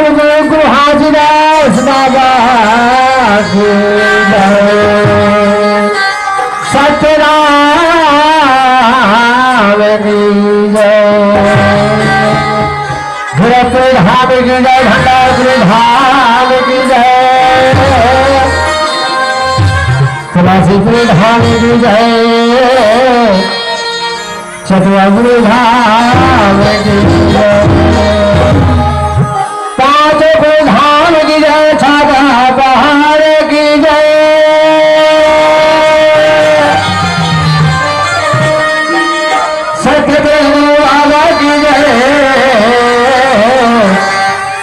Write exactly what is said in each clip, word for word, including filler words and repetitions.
गुरु हाजीदास बाबा की जय। सत्यनारायण की जय। गोरखपुर धाम की जय, भंडारपुर धाम की जय, तुलसीपुर धाम की जय, चतुरपुर धाम की जय, पांचों धाम की जय, छाता पहाड़ की जय। सत्य प्रेम बाबा की जय।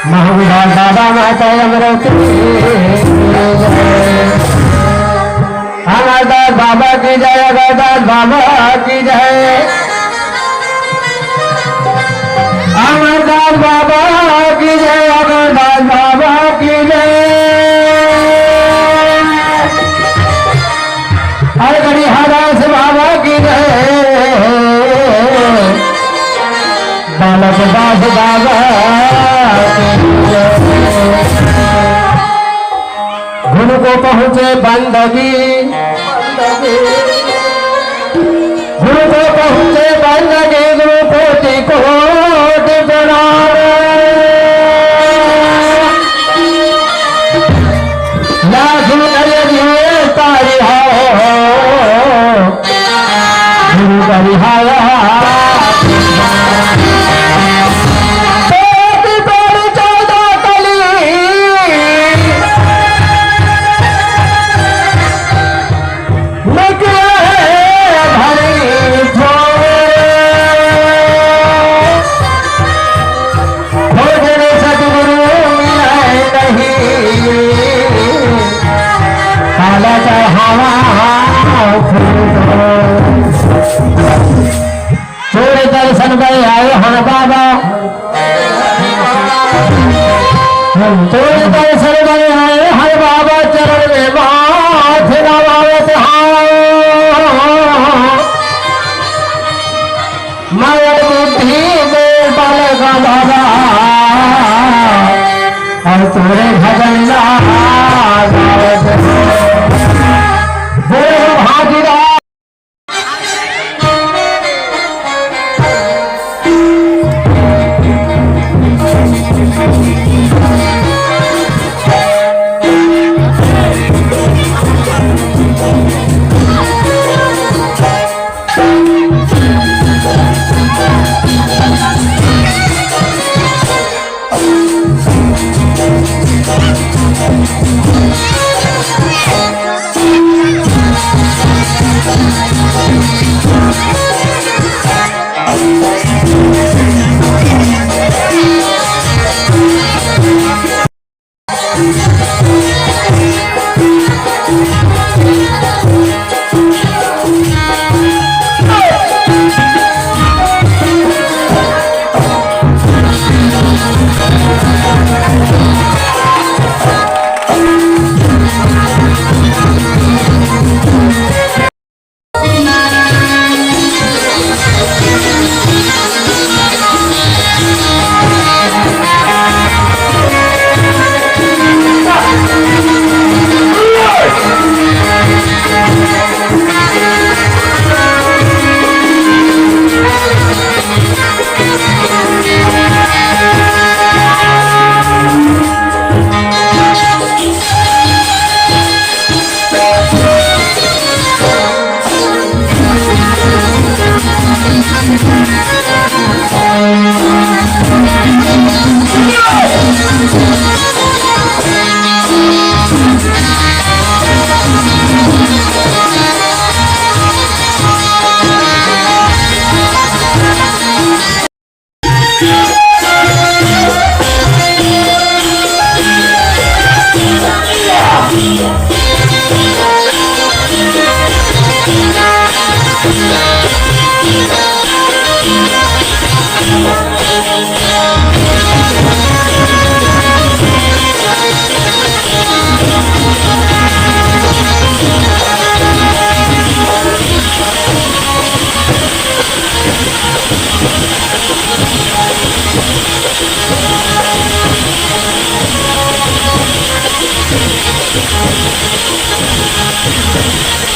महाविराट बाबा माता अमृत की जय। अमरदास बाबा की जय, अमरदास बाबा की जय। अमरदास बाबा की जय, अमरदास बाबा की जय। अरे गणिहादास बाबा की जय, बालक दास बाबा की जय। गुरु को पहुँचे बंदगी, गुरु को पहुँचे बंदगी, गुरु कोटि कोटि प्रणाम। लाख नर जीव तारी हो, गुरु करिहाया। कोटि कोटि चौदह कली, निकले धरनी छोड़। खोजने सतगुरु मिले नहीं, काला चढ़ावा फूल। तोरे दर्शन में आए हर बाबा, हम तोरे दर्शन में आए हर बाबा, चरण में माथ नवावत हाँ। मगन बुद्धि में बल गंवावा, अउ तोरे भजन ला गावत हो। बोल भागीदार।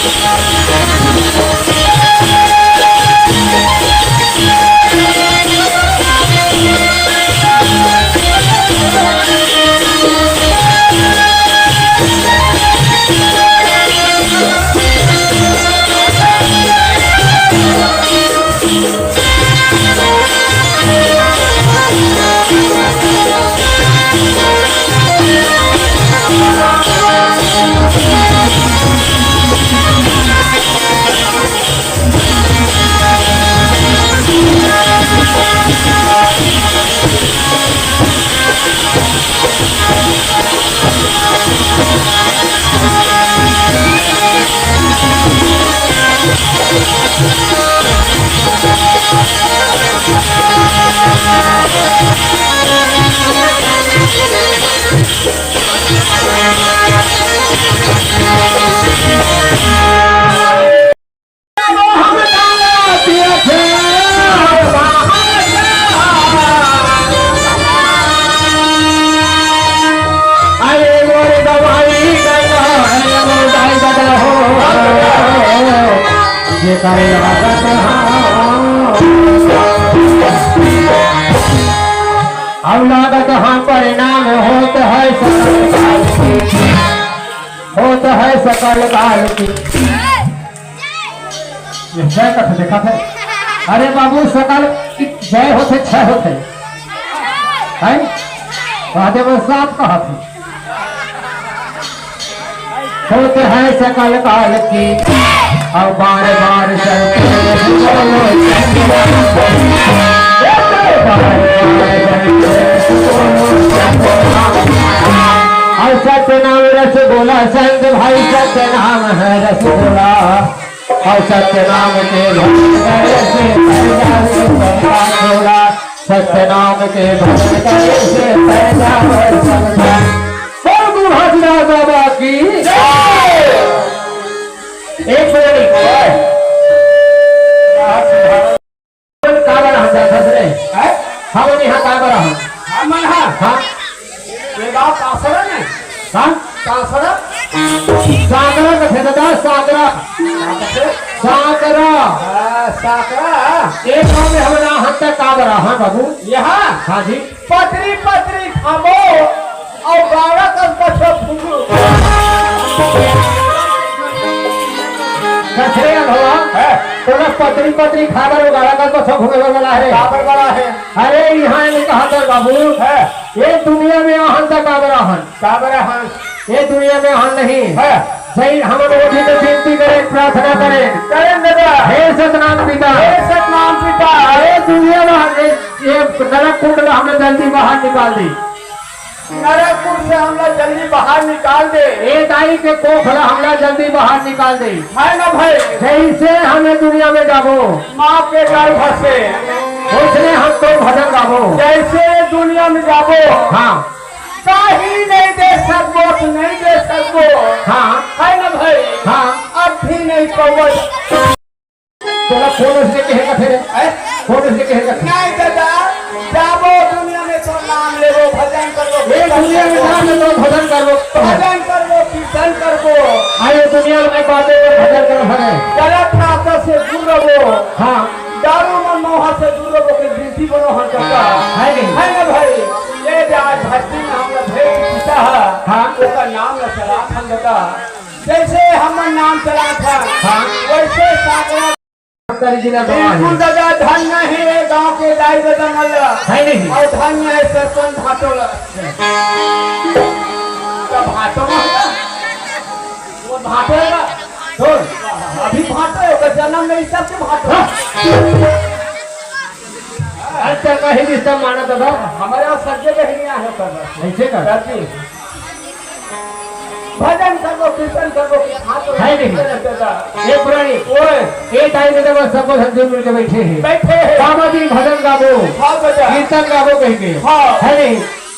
अरे मोरे दवाई गंगा, अरे मोर दाई ददा हो, ये करे लागत हाँ। अब लागत हाँ परिणाम होत है सकल काल की, होत है सकल काल की। ये जय कथे देखत हे। अरे बाबू, सकल की जय होथे, छय होथे। हैं? महादेव साथ कहत हे। होत है सकल काल की, और बार बार चलते बोलो। और सत्य नाम रसगुल्ला, संत भाई, सत्य नाम है रसगुल्ला। और सत्य नाम के भजन करे से पैदा हो सबका भोला। सत्य नाम के भजन करे से पैदा हो सबका। बोल गुरु घासीदास बाबा की जय। एक मिनट। का बर हम जाथस रे? हैं? हमन यहाँ का बर हम? हमन हा? हाँ। ये गाँव कासरा ने? हाँ? कासरा? सागरा कथे दादा, सागरा। का कथे? सागरा। हाँ, सागरा। एक गाँव में हमन आहन त का बर आहन बाबू? यहाँ? हाँ जी। पतरी पतरी खाबो अउ गाड़ा कस कछो फूंकू। कछरे अघवा, हैं? तोला पतरी पतरी खाए बर अउ गाड़ा कस कछो फूंके बर बोला हे रे। काबर बोला हे? अरे, इहाँ नइ कहत हे बाबू। हैं? ये दुनिया में आहन त काबर आहन? काबर आहन? ये दुनिया में आहन नहीं। हैं? जय हमन ओढ़ी तो विनती करे, प्रार्थना करे। करे दादा। हे सतनाम पिता। हे सतनाम पिता। ये दुनिया में ये, ये नरक कुंड ला हमला जल्दी बाहर निकाल दे। नरक कुंड से हमला जल्दी बाहर निकाल दे। ए दाई के कोख ला हमला जल्दी बाहर निकाल दे। है ना भाई? जैसे हम ए दुनिया में जाबो। माँ के गर्भ से। उसने हम तो भजन गाबो। जैसे ए दुनिया में जाबो। हाँ। कहीं नहीं दे सकबो, तो नहीं दे सकबो। हाँ। है ना भाई? हाँ। अब भी नहीं पाबो। तोला कोन अइसने कहे कथे रे? हैं? कोन अइसने कहे कथे? नहीं दादा, जाबो दुनिया में तो नाम लेबो, भजन करबो, ये कीर्तन दुनिया में करबो। नाम लेबो, भजन करबो। भजन करबो, कीर्तन करबो। आए दुनिया में बातें कर भजन कर भजन। गलत रास्ता से दूर रहो। हाँ। दारू मन मौहा से दूर रहो, के वृद्धि बनो हम सबका। है नहीं? है ना भाई? ये जे आज धरती में हम लोग भेद पीता है, हाँ। उसका नाम न चला हम दादा। जैसे हमन नाम चलात हन, हाँ। वैसे सागरा। बिल्कुल दादा, धन्य हे गांव के दाई ददा मन ला। है नहीं? अउ धन्य हे सरपंच भाटो ला। त भाटो मन ला? वो भाटो हे ना? कौन? अभी भाटो हे, ओकर जन्म में ई सब के भाटो। हाँ। अच्छा, कहीं भी सब माना दादा। हमारे यहाँ सब जगह ही नहीं आना दादा। ऐसे का? करती। भजन करबो, कीर्तन करबो, हाथ है नहीं? दादा। ये पुरानी। ओए। ये टाइम में तो बस सबो झन जुट मिल के बैठे हैं। बैठे हैं। बाबा जी भजन गाबो। हाँ दादा। कीर्तन गाबो कह के। हाँ। है नहीं?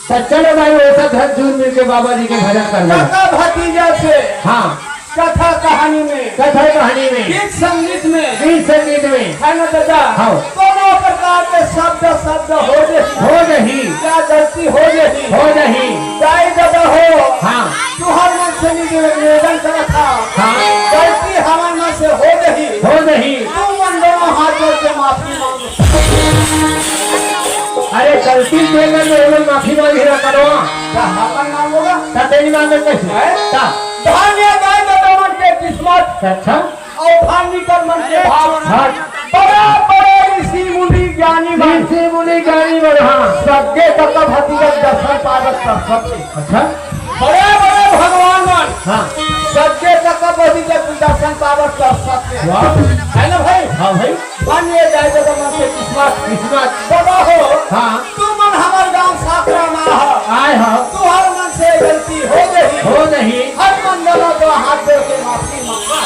तो चलो भाई, वो सब झन जुट मिल के बाबा जी के भजन करबो। काका भतीजा से। हाँ। कथा कहानी में, कथा कहानी में, गीत संगीत में, गीत संगीत में, है ना दादा? हाँ। कोनो प्रकार के शब्द, शब्द हो जाही, हो जाही, या गलती हो जाही, हो जाही, दाई ददा हो, हाँ। तुहर मन से निवेदन करत हंव, हाँ। गलती हम तेकर में हमन माफी मांगे ना करवा। का हमन मांगोगा? का तेरी मांगे कैसे? हैं? का? धन्य गाय ददा मन के किस्मत। अच्छा। अउ धन्य कर मन के भाव। हाँ। बड़े बड़े ऋषि मुनि ज्ञानी मन। ऋषि मुनि ज्ञानी मन, हाँ। सबके कका भतीजा दर्शन पावत कर सकते। अच्छा। बड़े बड़े भगवान मन। हाँ। सबके कका भतीजा दर्शन पावत कर सकते। वाह। है ना भाई? हाँ भाई। धन्य गाय ददा मन के किस्मत। किस्मत। ददा हो। हाँ। तुमन हमर गांव साकरा म आय हो। आय हो। तुहर मन से गलती हो गई। हो गई। हमन दोनों तो हाथ जोड़ के माफी मांगा।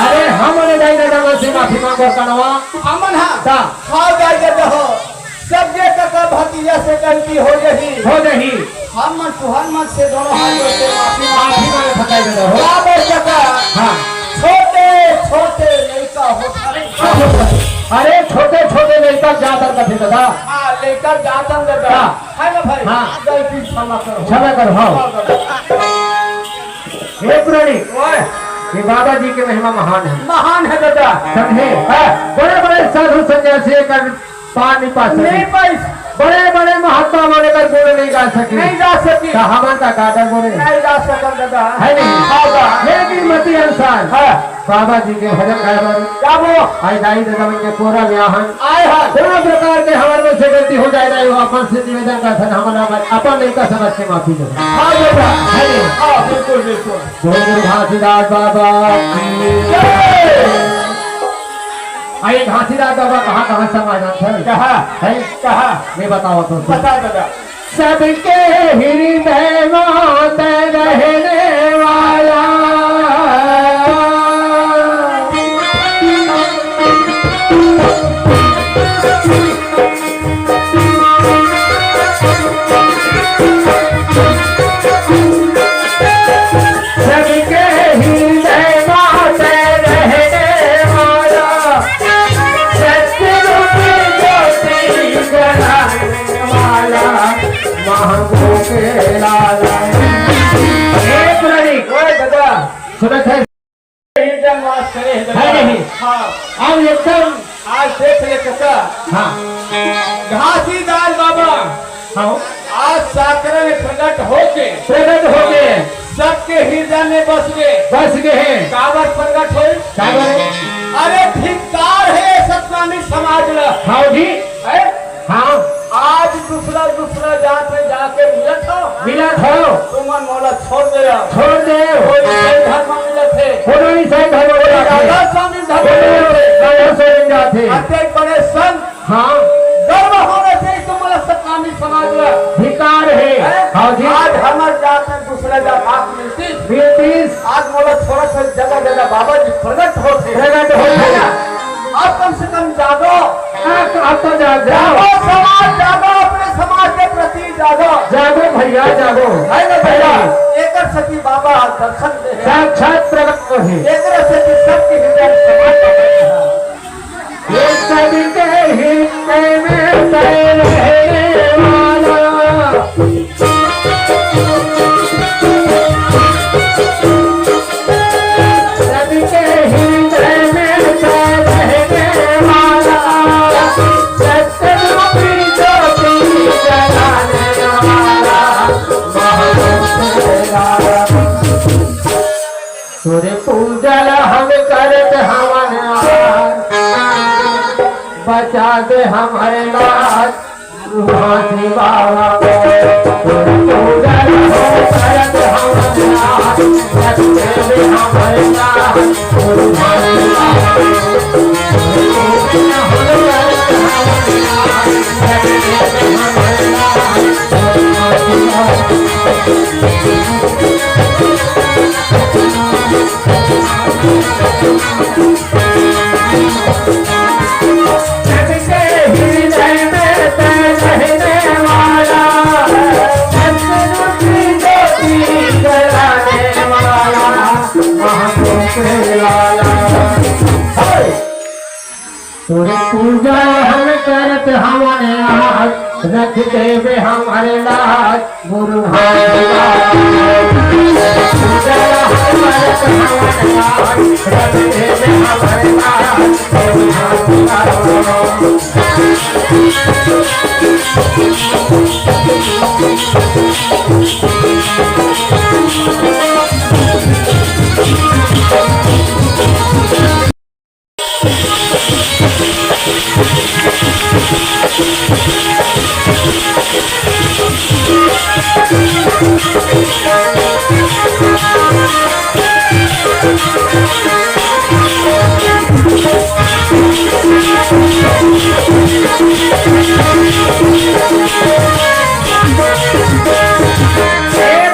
अरे हमन दाई ददा मन से माफी मांगो कनवा। हमन हा। का? हाँ दाई ददा हो। सबके कका भतीजा से गलती हो गई। हो गई। हमन तुहर मन से दोनों हाथ जोड़ के माफी मांगा। माफी मांगे फटाई ददा हो। का बर कका? हाँ। छोटे छोटे लइका होत हवे। अरे छोटे छोटे लइका जात हवे कथे ददा। हाँ, लइका जात हवे ददा। हाँ। है ना भाई? हाँ। गलती क्षमा करो। क्षमा करो, हाँ। हाँ, ददा। हे पुरानी, ओए। ये बाबा जी के महिमा महान है। महान है ददा। समझे? हाँ। बड़े बड़े साधु सन्यासी कर पार नहीं पा सके। नहीं पाइस। बड़े बड़े महात्मा मन कर गुण नहीं गा सके। नहीं गा सके। तो हमन का गादर बोले। नहीं गा सकन ददा। है नहीं? हाँ बा। हे गिरमती इंसान। हाँ। बाबा जी के भजन गाए बर। गाबो। आई दाई ददा मन के कोरा में आहन। आय हन। कोनो प्रकार के हमर में से गलती हो जाए दाई, वो अपन से निवेदन करथन, हमन अपन, अपन लइका समझ के माफी दे। हाँ बेटा। है नहीं? हाँ, बिल्कुल, बिल्कुल। बोल घासीदास बाबा की जय। आई घासीदास बाबा कहाँ कहाँ समाए जाथे? कहाँ? है? कहाँ? मैं बताओ तो। बता ददा। सबके हृदय में रहने वाला। सबके हृदय में रहने वाला, सत्य रूप ज्योति जलाने वाला, महबूब के लाला। हे पुरानी, ओए दादा। सुनत है? हृदय वास करे है है दादा। नहीं? हाँ। अब एकदम आज देख ले कका। हाँ। घासीदास बाबा। हाँ। आज साकरा में प्रकट होके। प्रकट होके। सबके हृदय में बस गए। बस गए हैं। काबर प्रकट होई? काबर? अरे धिक्कार है सतनामी समाज ला। हाँ जी। है? हाँ। आज दूसरा, दूसरा जात में जाके मिलत हो। मिलत हो। तुमन मोला छोड़ दे। छोड़ दे। कोई ईसाई धर्म मिलत है। कोनो ईसाई धर्म कोई मिलत है। राधा स्वामी धर्म कोई मिलत है। राधा स्वामी जात है। अतेक बड़े संत। हाँ। गर्व होना चाहिए तुमन ला सतनामी समाज ला। धिक्कार है। हैं? हाँ जी। आज हमर जात में दूसरा जात आके मिलती। मिलती। आज मोला थोड़ा सा जगह जगह बाबा जी प्रकट होथे। प्रकट होथे। है ना? अब कम से कम जागो। अब, अब तो जाग जाओ। जागो समाज, जागो, अपने समाज के प्रति जागो। जागो भैया, जागो। है ना भैया? एकर सेती बाबा दर्शन दे हे। साक्षात प्रकट होथे। एकर सेती सबके हृदय समाज ये सबके हृदय में रहने वाला। सबके हृदय में रहने वाला, सत्यरूपी ज्योति जलाने वाला, महबूब तेरा। तोरे पूजा ला हम करत हवन आज, बचा दे हमर लाज। गुरु घासी बाबा, तोरे पूजा ला हम करत हवन आज, बचा दे हमर लाज। गुरु घासी बाबा, तोरे पूजा ला हम करत हवन आज, बचा दे हमर लाज। गुरु घासी बाबा। सबके हृदय में रहने वाला, सतरूप ज्योति जलाने वाला, महाप्रभु लाला। हे! तोरे पूजा हम करत हवन आज, रख देबे हमर लाज, गुरु घासीदास। पूजा हम करत हवन आज, रख देबे हमर लाज, गुरु घासीदास। ए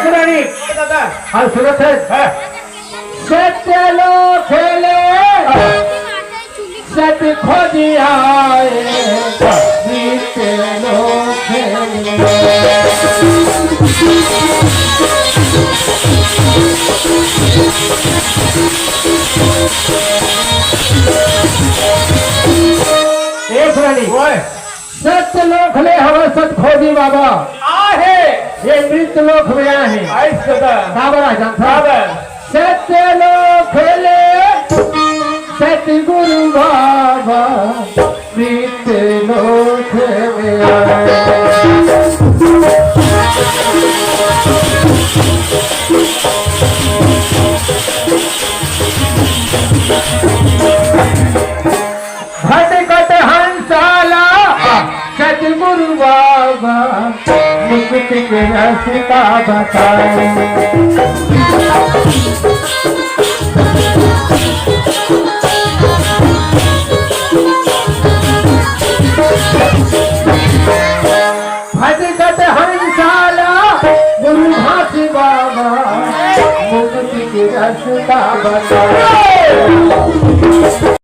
पुरानी, दादा। हाँ, सुनत हे। हाँ। सत्य लोक ले, सत खोजी आए, सत्य लोक ले। ए पुरानी। ओए। सत्य लोक ले हवय सत खोजी बाबा। आहे। ये मृत लोक में आहे। आइस दादा। काबर आ जानत हस? काबर? सत्य लोक ले सतगुरु बाबा मृत लोक में आए। भटकत हंसा ला सतगुरु बाबा मुक्ति के रस्ता बताए। भटकत हंसा ला गुरु घासी बाबा मुक्ति के रस्ता बताए।